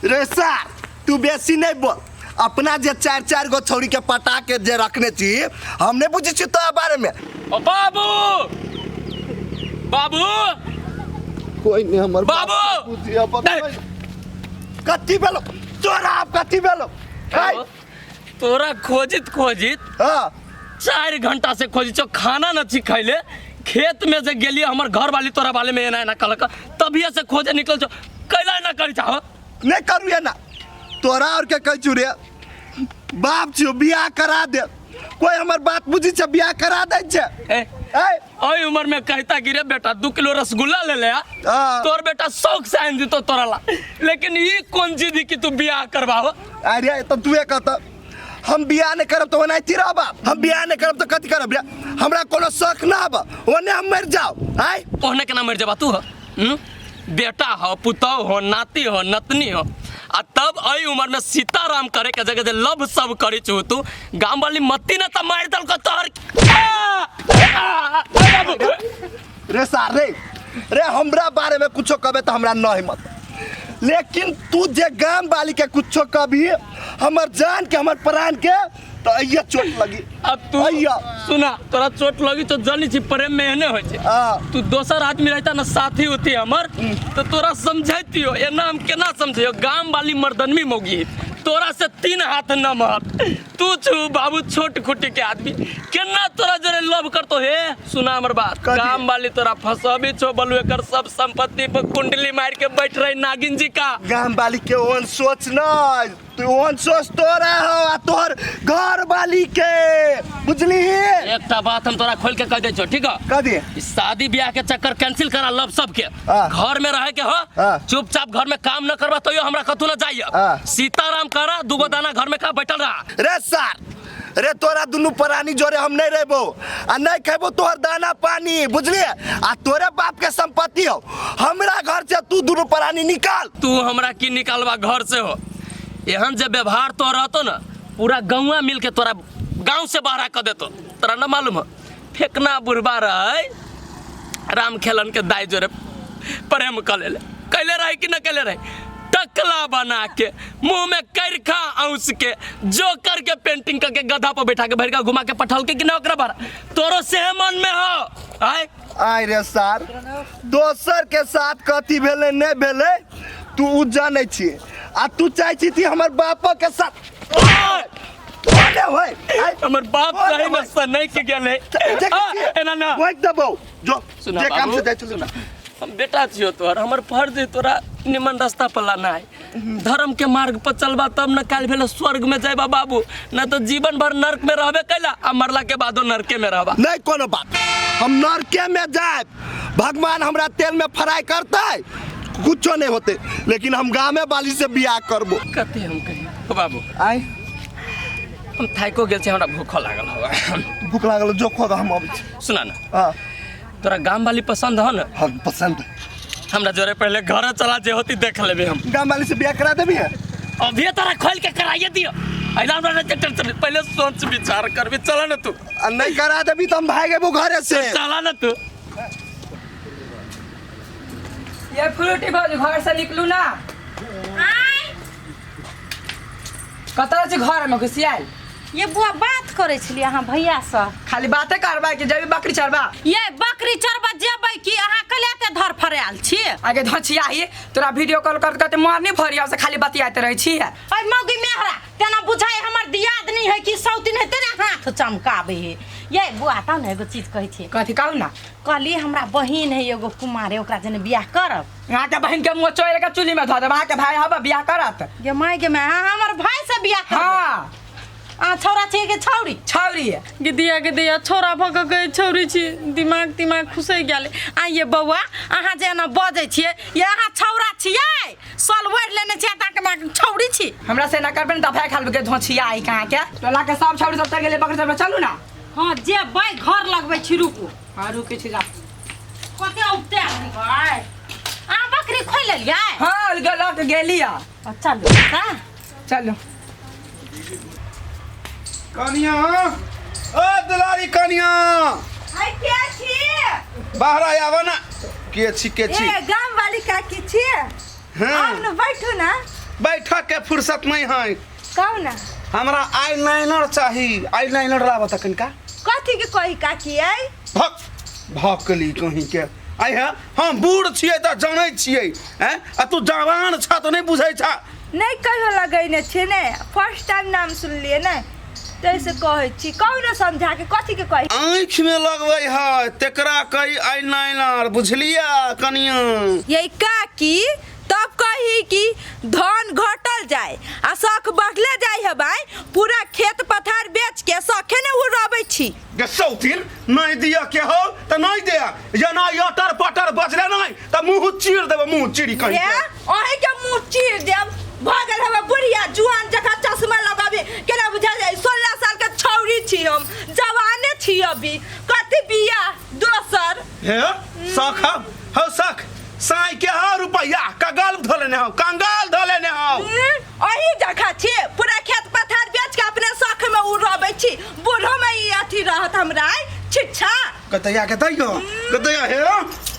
रे सार तू बेसी नहीं बोल अपना जे चार चार गो छौड़ी के पटा के जे रखने छी हम नहीं बुझै छी तोरा बारे में ओ बाबू बाबू कोई नहीं हमर बाबू! बुझिया कथी भेलो तोरा आब कथी भेलो है तोरा खोजित खोजित हाँ 4 घंटा से खोजी छो, खाना न छी खैले। खेत में से गेलिए, हमर घर वाली तोरा बारे में एना एना कहलक, तभिए से खोजे निकल छो। कैला एना करी चाहो? नहीं करू ना तोरा और के कहै छु रे, बाप छियो, बियाह करा दे। कोई हमर बात बुझी छै? बियाह करा दै छै। ए ए ओई उम्र में कहता कि रे बेटा, 2 किलो रसगुल्ला ले ले आ, तोर बेटा शौक से आनि देतो तोरा ला, लेकिन ई कोन जिद कि तू बियाह करबाव? अरे तो तू कहता हम बियाह नहीं करब तो ओनाहिते रहब। हम बियाह नहीं करब तो कथी करब रे? हमरा कोनो शौक ना आब, ओने हम मरि जाओ आय। ओहने केना मरि जेबा तू? हो हम्म? बेटा हो, पुतहु हो, नाती हो, नतनी हो, आ तब एहि उम्र में सीताराम करे के जगह जे लव सब करी छु तू। गाम वाली मत्ती ने त मारि देलको तोहर। आ! आ! आ, बाबू। रे सार रे रे, हमरा बारे में कुछो कहबे तो हमरा न हिम्मत, लेकिन तू जे गाम वाली के कुछो कभी हमर जान के हमर प्राण के तो अइया चोट लगी। अब तू अइया। सुना, तोरा चोट लगी तो जनी छी, प्रेम में एहने होइ छै। तू दोसर आदमी रहता ना, साथी होती हमर, तो तोरा समझैतियो। एना हम केना समझैयो? गाम वाली मर्दनमी मौगी तोरा से 3 हाथ नमहर, तू छु बाबू छोट खुटी के आदमी, केना तोरा जरे लव करतो? हे सुना हमर बात। कथी? गाम वाली तोरा फसबी छो बलु, एकर सब संपत्ति पर कुंडली मार के बैठ रही नागिन जी का। गाम वाली के ओहन सोच न, तू ओहन सोच तोरा हो आ तोहर घर वाली के, बुझली? एकटा बात हम तोरा खोल के कह दै छो, ठीक है? कह दिए। ई शादी ब्याह के चक्कर कैंसिल करा, लव सब के। घर में रहे के हो, चुपचाप घर में काम न करबा तो हमरा कतू न जाइए। सीताराम करा, दूगो दाना घर में का बैठल रहा। रे सार रे, तोरा दुनू प्राणी जोरे हम नहीं रहबो आ नहीं खेबो तोहर दाना पानी, बुझलिए? आ तोरे बाप के संपत्ति हो, हमरा घर से तू दुनू प्राणी निकाल। तू हमरा की निकालबा घर से हो? एहन जे व्यवहार तो रहतो ना, पूरा गौवा मिल के तोरा गांव से बाहर कर देतो। तोरा न मालूम हो, फेकना बुढ़बा रहे राम खेलन के दाई जोरे प्रेम कर ले कैले रहे कि न कैले रहे? टकला बना के, मुंह में करखा औंस के, जोकर के पेंटिंग करके, गधा पर बैठा के भर घुमा के पठल के कि ना ओकरा बार? तोरो से मन में हो आय। आय रे सार, दोसर के साथ कथी भेलै नहीं भेलै तू उ जानै छी, आ तू चाहै छी कि हमर बाप के साथ ओने होय आय। हमर बाप ओने सही में होय। सनक के गेलै। देखै आ, छियै? एना ना। भोंकि देबौ जो सुना जे काम बाबू, से जाइ छौ। सुना, हम बेटा छियो तोहर, हमर फर्ज है तोरा निमन रास्ता पर लाना है। धर्म के मार्ग पर चलबा तब न काल्हि भेल स्वर्ग में जाबा बाबू, न तो जीवन भर नर्क में रहबे कैला आ मरला के बादो नरके में रहबा। नहीं कोनो बात, हम नरके में जाए, भगवान हमरा तेल में फ्राई करते, कुछो नहीं होते, लेकिन हम गामे वाली से बियाह करबो। कते हम कही ओ बाबू। आय। हम थाको गेल छी, हमरा भूख लागल हवा। भूख लागल? जो खो, हम अबै छी। सुना ना। हाँ। तोरा गाम वाली पसंद हो ना? हम पसंद। हमरा जोरे पहले घर चला, जे होती देख लेबे हम। गाम वाली से बियाह करा देबी है? अभी तोरा खोल के कराइए दियो। अइला हमरा नहीं टेंशन, पहले सोच विचार करबी। चला ना तू। आ नहीं करा देबी तो हम भाग जेबो घरे से। चला ना तू। ये फ्रूटी भौजी, घर से निकलू ना। कतऽ छी घर में घुसियाल? ये बुआ, बात करै छलियै अहाँ भैया से। खाली बाते करबा कि जेबी बकरी चरबा? ये बकरी चरबा जेबै कि अहाँ कले एते धर फड़ायल छी? आगे धचियाही, तोरा वीडियो कॉल कर करते मारनी भरिया से खाली बतियाते रहै छी। अय मौगी मेहरा, तेना बुझाइ हमर दियादनी है कि सौतिन है, तेना हाथ चमकाबै है। ये बुआ, तब ने एगो चीज कहै छी। कथी? कहू ना। कहली हमरा बहिन है एगो कुमारे, ओकरा जने बियाह करब? अहाँके बहिन के मुँह चोरि के चूल्ही में धऽ देब। अहाँके भाई हब बियाह करत? गे माय गे माय, अहाँ हमर भाई से बियाह करबै? हाँ। अहाँ छौड़ा छियै कि छौड़ी? छौड़ी। गिदिया गिदिया, छौड़ा भऽ कऽ कहै छौड़ी छी, दिमाग तिमाग खुसि गेल। आ ये बौआ, अहाँ जे एना बजै छियै, ये अहाँ छौड़ा छियै? सलवार लेने छियै ताके माँ छौड़ी छी। हमरा से ना करबै ने दफाइ खाल के धोछिया आई कहाँ के टोला के सब छौड़ी सब चल गेलै बकरी सब, चलू ना। हँ जेबै, घर लगबै छी, रुकू। हाँ, रुकै छी, जा। कते औते भाइ, अहाँ बकरी खोलि लेलियै? हाँ, लऽ के गेली आ। चलू तऽ। चलू। कनिया, ओ दुलारी कनिया। आई, के छी? बाहर आब ना, के छी, के छी? ए, गाम वाली काकी छी। हाँ। आउ ने, बैठू ना। बैठक के फुर्सत नहीं है। कहू ना। हमरा आई लाइनर चाही, आई लाइनर लाबऽ तऽ कनिका। कथी के कही काकी आई? भक भकली कहीं के आई है। हम बूढ़ छियै तऽ जानै छियै हैं, आ तू जवान छ तऽ नहीं बुझै छ। नहीं कहियो लगैने छियै ने, फर्स्ट टाइम नाम सुनलियै ने, तैसे कहै छी। कहू ने समझा के कथी के कही? आँखि में लगबै है तेकरा कही आई लाइनर, बुझलियै कनिया? ये काकी तब कही कि धन घटल जाए आ शौक बढ़ले जाए है भाई, पूरा खेत पथार बेच के शौखे ने उड़ाबै छी। गे सौतीन नहीं दिया के हो त नहीं दिया, जना अटर पटर बजले नहीं त मुंह चीर देबो, मुंह चीरी कहीं हे के। अहीं के मुंह चीर देब। भऽ गेल हमे बुढ़िया जुआन जकाँ चश्मा लगाबे केना बुझा जाय? 16 साल के छौरी छी हम, जवाने छी अभी, कथी बियाह दोसर। हे शौख हो शौख साई के हो रुपया कगाल धो लेने हो, कंगाल धो लेने हो। अही जगह छी पूरा खेत पथार बेच के अपने शौख में उड़ाबै छी, बूढ़ो में ई अथी रहत हमरा छिच्छा। कतैया के दैयो कतैया। हे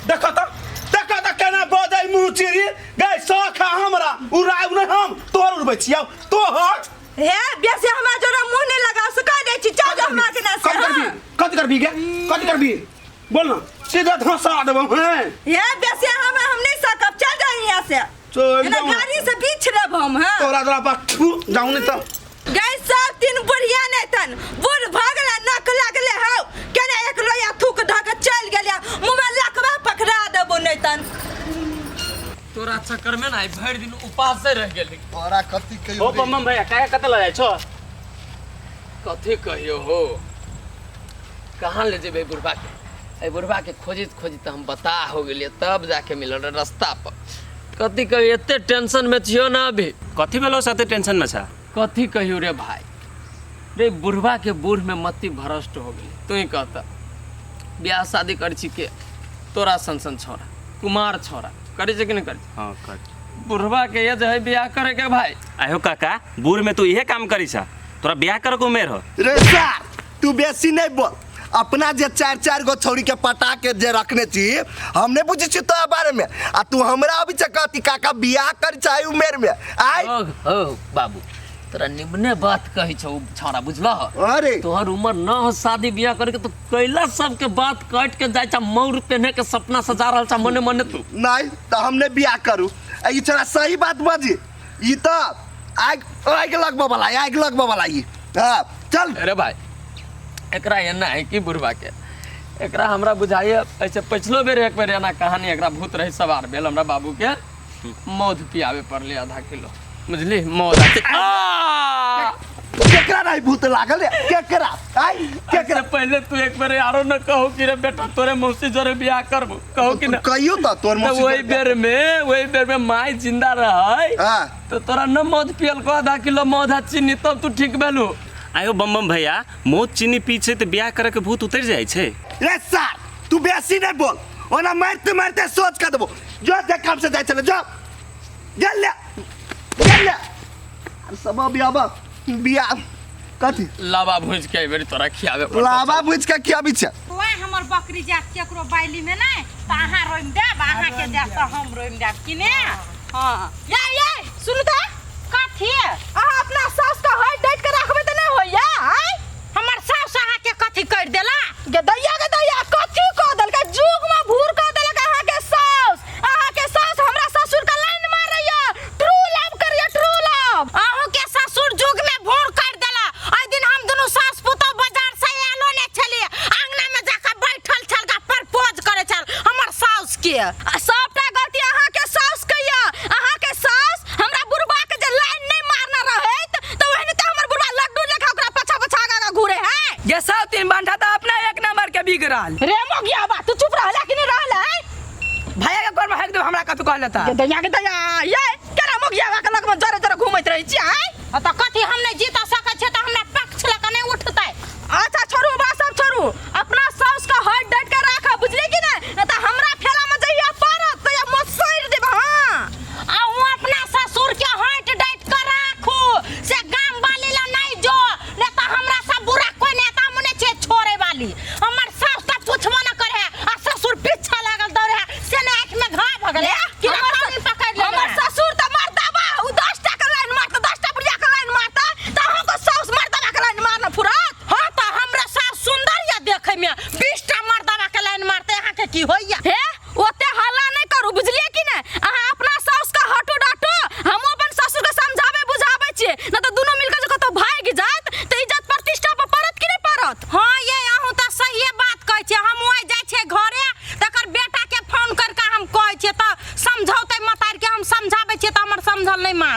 देखो त, देखो त केना बजै मुंह चिरी गै। शौख है हमरा उड़ाब नहीं, हम तोर उड़बै छियौ तोहर। हे बेसी हमरा जोरा मुंह नहीं लगा से कह दै छी, चल जा हमरा के ना से। कथी करबी, कथी करबी गे, कथी करबी बोल ना, सीधा धंसा देबो। हैं हे बेसी हम नहीं सकब, चल जा यहाँ से। चल एना जाऊं। गाड़ी से बीछ लेब हम। हाँ तोरा तोरा पर थू जाऊं नहीं तो गई सब तीन बुढ़िया नहीं तन बूढ़ भऽ गेलै, नक लागले हौ केना एक लोया थूक धऽ के चलि गेलै, मुँह में लकवा पकड़ा देबो नहीं तन। तोरा चक्कर में ना आइ भरि दिन उपासे रह गेली। तोरा कथी कहियो हो रे? बम बम भैया काहे कतऽ लऽ जाइ छो? कथी कहियो हो, कहाँ ले जेबै बुढ़बा के? एहि बुढ़बा के खोजैत खोजैत हम बता हो गेलियै, तब जाके मिलल रहे रास्ता पर। कथी कहियो, एते टेंशन में छियो ना अभी। कथी भेलो से एते टेंशन में छा? कथी कहियो रे भाई रे, बुढ़बा के बूढ़ में मति भ्रष्ट हो गेलै। तू ही कहता ब्याह शादी करै छी के तोरा सन सन छौड़ा कुमार छौड़ा करै छै कि नहि करै छै? हाँ कर। बुढ़बा के ये जे है ब्याह करे के भाई। आहो काका, बूढ़ में तू इहे काम करी छा, तोरा ब्याह करे के उमेर हो। रे सार तू बेसी नहीं बोल, अपना जे चार चार गो छौड़ी के पटा के जे रखने छी हम नहीं बुझै छी तोरा बारे में, आ तू हमरा अभी से कहती काका बियाह कर चाहे उमेर में आय। ओ हो बाबू, तोरा निमने बात कहै छौ छौड़ा, बुझलह? अरे तोहर उम्र न हो शादी बियाह करे के, तो कैला सबके बात काट के जाइ छा, मौर पहने के सपना सजा रहल छा मने मने तू। नहीं तो हमने बियाह करू, आ ई छोरा सही बात बजी, ई तो आग आग लगबो वाला, आग लगबो वाला ई। हाँ चल। अरे भाई एकरा एना है कि बुढ़वा के एकरा हमरा बुझाइए ऐसे पिछलो बेर एक बेर एना कहानी एकरा भूत रही सवार भेल, हमरा बाबू के मौध पियावे पड़ले आधा किलो, बुझली? मौध आ! केकरा नहीं भूत लागल रे? केकरा आई केकरा? एकरा पहले तू एक बेर आरो न कहो कि रे बेटा तोरे मौसी जरे बियाह करबो, कहो कि ना? कहियो तो तोर तो मौसी वही बेर में, वही बेर में माई जिंदा रहे हाँ। तो तोरा न मौध पियल को आधा किलो मौध आ चीनी, तब तू ठीक भेलू। आयो बम बम भैया, मौत चीनी पी छै तऽ बियाह करे के भूत उतरि जाइ छै। रे सार तू बेसी नहीं बोल, ओना मारते मारते सोच कर देबो। जो देख काम से जाय चले जो, चल ले चल ले। अरे सब अभी अब बियाह कथी लावा भूज के एहि बेर तोरा खियाबे पड़तौ। लावा भूज के खियाबी छै। वएह हमर बकरी जात केकरो बाइली में नहीं तो अहाँ रोमि देब, अहाँ के जात तो हम रोमि देब कि ने? हाँ ये ये सुनू तो। कथी? अहाँ अपना सास के हट डाइट के राखबै तऽ नहि होइया? आँय हमर सास अहाँ के कथी कर देला? गे दैया गे दैया कथी कह देलकै? जुग में भूर कह देलक अहाँ के सास। अहाँ के सास हमरा ससुर के लाइन मारैया, ट्रू लव करैया, ट्रू लव। अहूँ के ससुर जुग में भूर कर देला। एहि दिन हम दुनू सास पुतोह बाजार से आलो ने छलियै, आंगना में जाके बैठल छल गा प्रपोज करे छल हमर सास के। आ सबटा गलती अहाँ के सास के या। अहाँ के सास हमरा बुढ़बा के जे लाइन नहीं मारना रहैत तऽ ओहने तऽ हमर बुढ़बा लड्डू लेखा ओकरा पछा पछा आगा आगा घूरे है। ये सब तीन बंठा तो अपना एक नंबर के बिगड़ल। रे मोगिया बा तू चुप रहला कि नहीं रहला है? भैया के गोर में हक दो, हमरा कथू कह लेता। गे दैया गे दैया ये केना मोगिया बा के लग में जरे जरे घूमैत रहै छी आय? आ तऽ कथी हम नहीं जीत सकै छियै तऽ हमरा पक्ष लऽ कऽ नहीं उठतै। अच्छा छोड़ू बा सब छोड़ू, अपना सास के हट डट के राख, बुझली कि नहीं? नहीं तऽ हमरा फेला में जहिया पड़त तहिया मोसैर देब। हाँ आ उ अपना ससुर के हट डट के राखू से गाम वाली ला नहीं जो, नहीं तऽ हमरा सब बुरा कोई नेता मने छै छोड़े वाली। हमर सास तऽ पूछबो न करे है आ ससुर पीछा लागल दौड़े है, से ने आँखि में घाव भऽ गेलै कि पानी पकड़ लेने हमर है। ससुर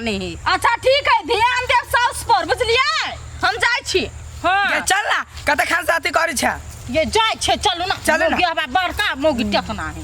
जाने है। अच्छा ठीक है, ध्यान देव साउस पर, बुझलियै? हम जाइ छी। हाँ। गे चल ना, कते खान साथी करै छै। ये जाइ छै, चलू ना। चलू ना। मौगी हवा बड़का मौगी टेकना है।